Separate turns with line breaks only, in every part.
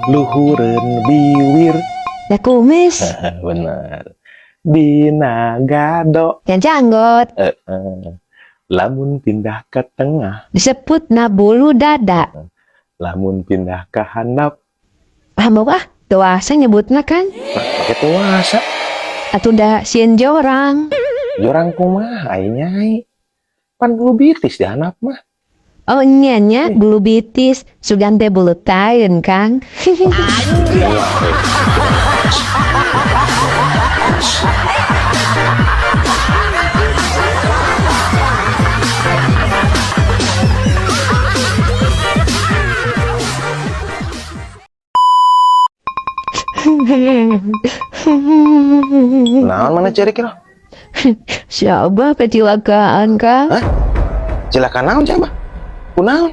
Luhureun biwir.
Ya kumis.
Bener. Dina gado.
Yang janggot.
Lamun pindah ke tengah.
Disebutna bulu dada.
Lamun pindah ke handap.
Ah, mau ah, tuasa nyebutna kan?
Pakai tuasa.
Atuh da sieun jorang.
Jorang kumaha ai nyai? Pan bulu bitis di handap mah.
Oh nya nya, bulu bitis, sugan teh bulu taeun, Kang.
Naon mana cari kira?
Si Abah kecelakaan, Kang.
Hah? Cilaka naon si Abah? Kunaon?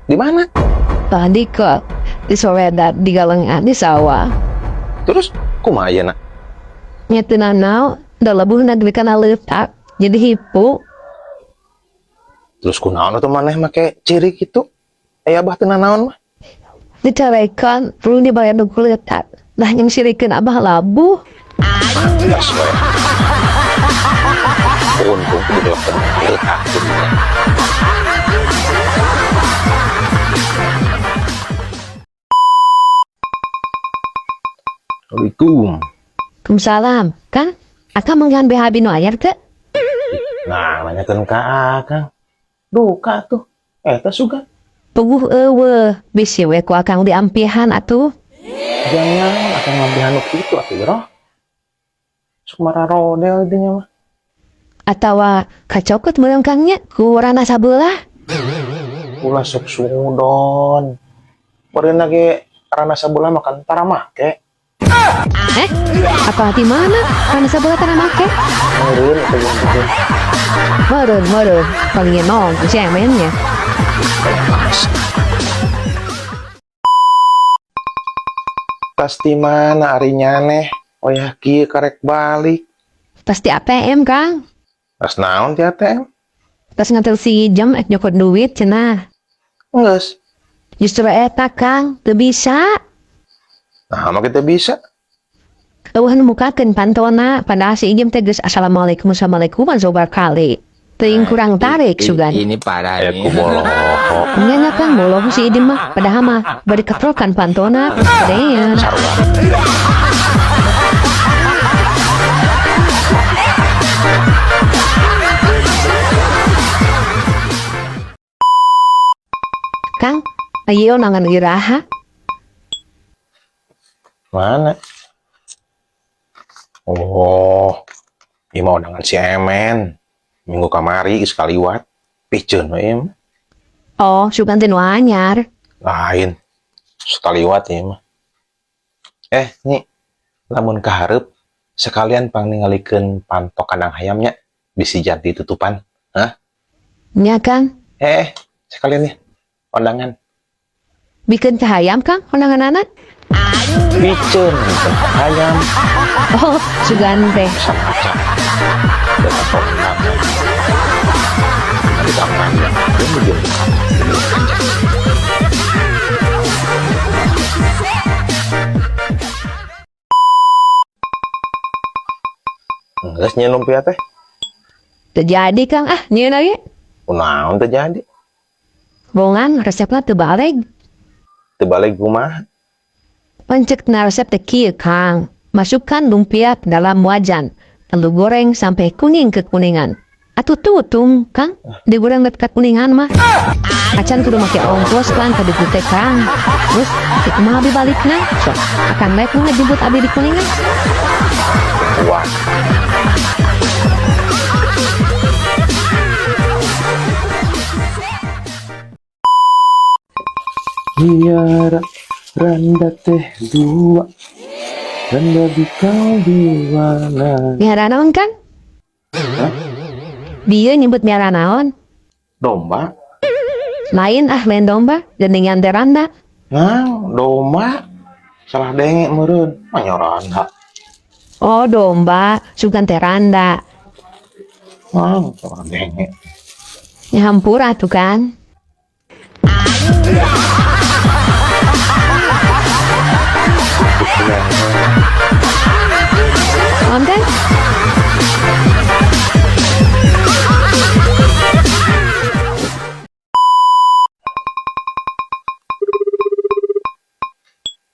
Di mana?
Tadi kok di soredat di galengan di sawah.
Terus kumaha ayeuna?
Nya teu nanaon, da lebuhna duit kana leutak, jadi hipu.
Terus kunaon atuh maneh make ciri kitu? Aya Abah teu nanaon mah.
Dicarekan, perlu dibayar nu leutak. Lah yang sirikeun Abah labuh.
Geus we. Untung digelapkeun leutak jadinya. Assalamualaikum.
Waalaikumsalam. Kang, akang manggihan BHB nu anyar teu?
Nah, nanyakeun ka akang. Duka tuh. Eta sugan.
Puguh eueuh, bisi we ku akang diampihan atuh.
Jangan akang ngampihan nu kitu atuh Iroh. Sok mararodel dinya mah.
Atawa kacokot meureun Kang nya ku rana sabelah.
Ulah sok suudon. Meureun ge rana sabelah mah kan tara make.
Apa di mana? Rana sabelah tara make?
Meureun atuh jeung kitu.
Meureun, meureun. Paling nong ku si emennya.
Tas di mana ari nyaneh? Oyah kieu karek balik.
Tas di ATM, Kang.
Tas naon di ATM?
Tas nganter si jam ek nyokot duit cenah.
Geus.
Justru eta, Kang, teu bisa.
Nah, mah kita bisa.
Eueuh nu mukakeun pantona, padahal si Ijem teh geus assalamualaikum assalamualaikum zobar kali. Teuing kurang tarik sugan.
Ini parah
Aya
nih.
ku boloho.
Nya nya Kang, boloho si Ijem mah, padahal mah bari ketrokan pantona, gedean.
Sarua.
Kang, ayo nangan iraha.
Mana? Oh, ieu mah undangan si Emen. Minggu kamari geus kaliwat. Piceun we ieu mah.
Oh, sugan teh nu anyar.
Lain. Sekaliwat ieu mah. Nyi, lamun kahareup sekalian pangningalikeun panto kandang hayamnya bisi janti tutupan. Hah?
Nya, Kang.
Sekalian ya. Undangan.
Bikeun ka hayam, Kang, undanganana?
Piceun hayam.
Oh, sugan teh.
Sama maca. Dan atau undangan. Di kamar ya. Dia begini. Geus nyeun lumpia teh.
Terjadi, Kang. Ah, nyieun lagi.
Kunaon teu jadi?
Bongan resepna teu baleg.
Teu baleg kumaha?
Pencek na resep teh kieu, Kang. Masukkan lumpia ke dalam wajan, lalu goreng sampai kuning kekuningan. Atuh tutung, Kang. Digoreng dekat kuningan mah. Acan kudu make ongkos, Kang, ka ditu teh, Kang. Terus, teh kumaha abi balikna? Sok, akan baik nu ngajemput abi di Kuningan.
Wah. Biar randa teh dua, randa di kau di mana?
Miara naon, Kang?
Hah?
Dia nyebut miara naon?
Domba.
Lain ah, lain domba, geningan teh randa.
Nah, domba. Salah denge meureun, mah randa.
Oh, domba, sugan teh randa.
Ah, salah denge.
Ya hampura tuh kan.
Hayang.
Paham kan?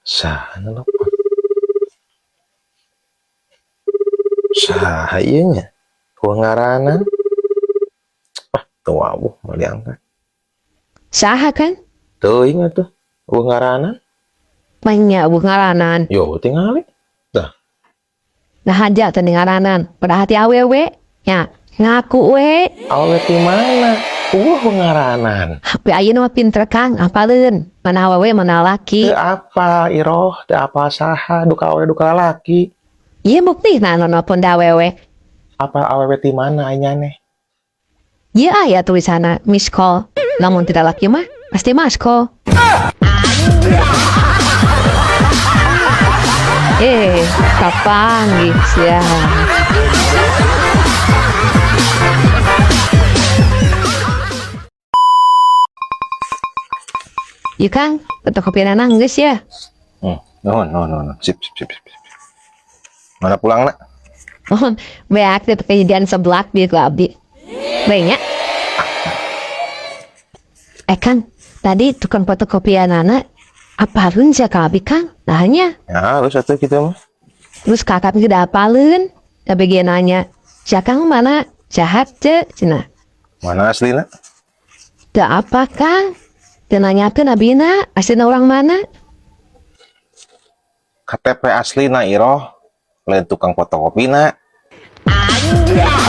Saha nelpon? Saha ieu nya? Euweuh ngaranan. Ah, teu wawuh moal diangkat.
Saha kan?
Teuing atuh. Euweuh ngaranan.
Manya euweuh ngaranan.
Yo tingali. Dah.
Nah aja teu ngaranan. Berarti awewe nya ngaku we.
Awewe ti mana? Euweuh ngaranan.
HP ayeuna mah pinter Kang, apaleun? Mana awewe mana laki.
Teu apal Iroh, teu apal saha, duka awewe duka lalaki.
Ieu buktina nu nelpon da awewe.
Apal awewe ti mana ai nyaneh?
Ieu aya tulisanna miss call. Lamun tidak laki mah pasti mas call. Eh, kapanggih sia. Ieu Kang, fotokopianana geus ya.
Nuhun, nuhun, nuhun. Sip, sip, sip, sip. Mana pulang nak?
Oh, beak teh kejadian seblak bieu ku abdi. Banyak. Eh Kang, tadi tukang fotokopianana apaleun sia ka abi Kang? Nah nya.
Ya, halus atuh kitu mah.
Terus kakak geus apaleun. Tapi dia nanya, "Sia Kang mana? Jahat ce?" Cenah.
Mana aslina?
Teu apa Kang? Teu nanyakeun abina, aslina orang mana?
KTP aslina Iroh, lain tukang fotokopina.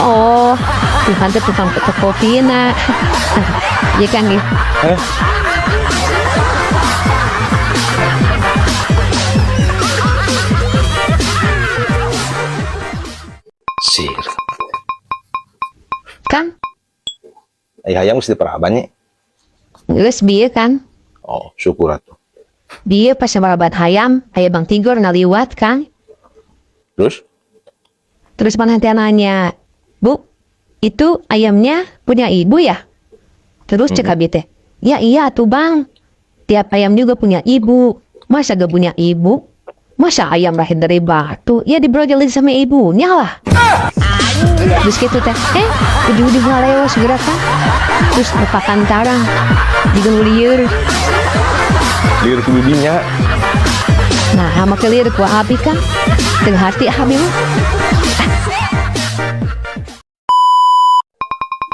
Oh, bukan teh tukang fotokopina. Iya Kang ya.
Eh, sir.
Kang,
Ai hayam geus diparaban nya.
Geus bieu kan.
Oh, syukur atuh.
Bieu pas maraban hayam, aya Bang Tigor ngaliwat Kang.
Terus?
Terus mana teh nanya, "Bu, itu ayamnya punya ibu ya?" Terus cek abi teh, "Ya iya tuh Bang. Tiap ayam juga punya ibu. Masa gak punya ibu? Masa ayam lahir dari batu? Ya dibrojolin sama ibunya lah." Terus gitu teh, ujung-ujung ngaleos segera kan. Terus lupakan tarang, jiga nu lieur.
Lieur ku bibinya.
Nah, make lieur ku abi kan. Teu harti abi mah.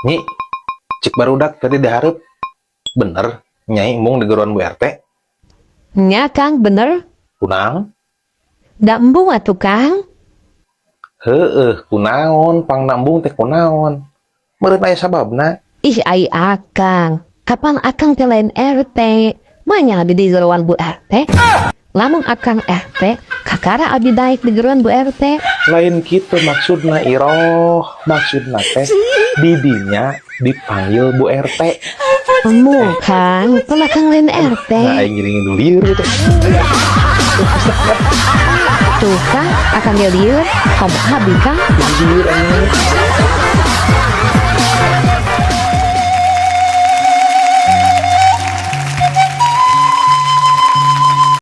Nyi, cik barudak tadi dihareup. Bener, Nyai embung digeroan Bu RT.
Nya Kang, bener.
Kunaon?
Da embung atuh Kang.
Heueuh, kunaon pangna embung teh kunaon? Meureun aya sababna.
Ih, ai akang. Kapan akang teh lain RT? Manya abi digeroan Bu RT? Lamun akang RT, kakara abi daek digeroan Bu RT.
Lain kitu maksudna Iroh, maksudna teh didinya dipanggil Bu RT.
Embung Kang, pan akang lain RT.
Nah, aing ngiringin dulu lieur gitu.
Tuh Kang, akang ge lieur, komo abi Kang.
Lieur anjing.